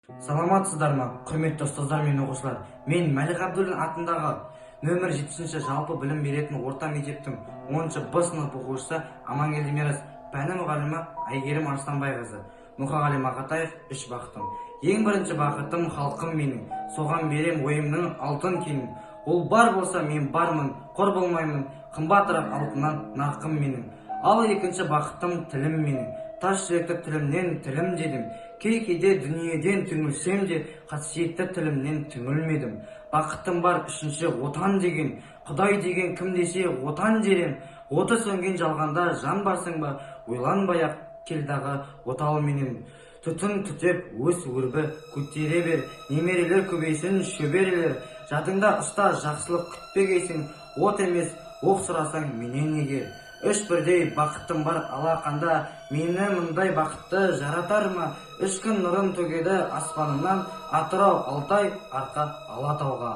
Саламатсыздар ма, құрметті ұстаздар мен оқушылар! Мен Мәлік Ғабдуллин атындағы нөмір 70-ші жалпы білім беретін орта мектептің 10 Б сынып оқушысы Амангелді Мирас, пәні мұғалімі Әйгерім Арыстанбайқызы. Мұқағали Мақатаев, «Үш бақытым». Ең бірінші бақытым — халқым менің, соған берем ойымның алтын кенін. Ол бар болса, мен бармын, қор болмаймын, қымбатырақ алтыннан нарқым менің. Ал екінші бақытым — тілім менің, тас жүректі тілімнен тілімдедім. Кей кейде дүниеден түңілсем де, қасиетті тілімнен түңілмедім. Бақытым бар үшінші — Отан деген. Құдай деген кім десе, Отан дер ем. Оты сөнген жалғанда жан барсың ба, ойланбай ақ кел дағы отал менен. Түтін түтеп, өс, өрбі, көтере бер, немерелер көбейсін, шөберелер. Жадыңда ұста, жақсылық күтпегейсің, от емес, оқ сұрасаң менен егер. Үш бірдей бақытым бар алақанда, мені мұндай бақытты жаратар ма? Үш күн нұрын төгеді аспанымнан: Атырау, Алтай, Арқа, Алатауға.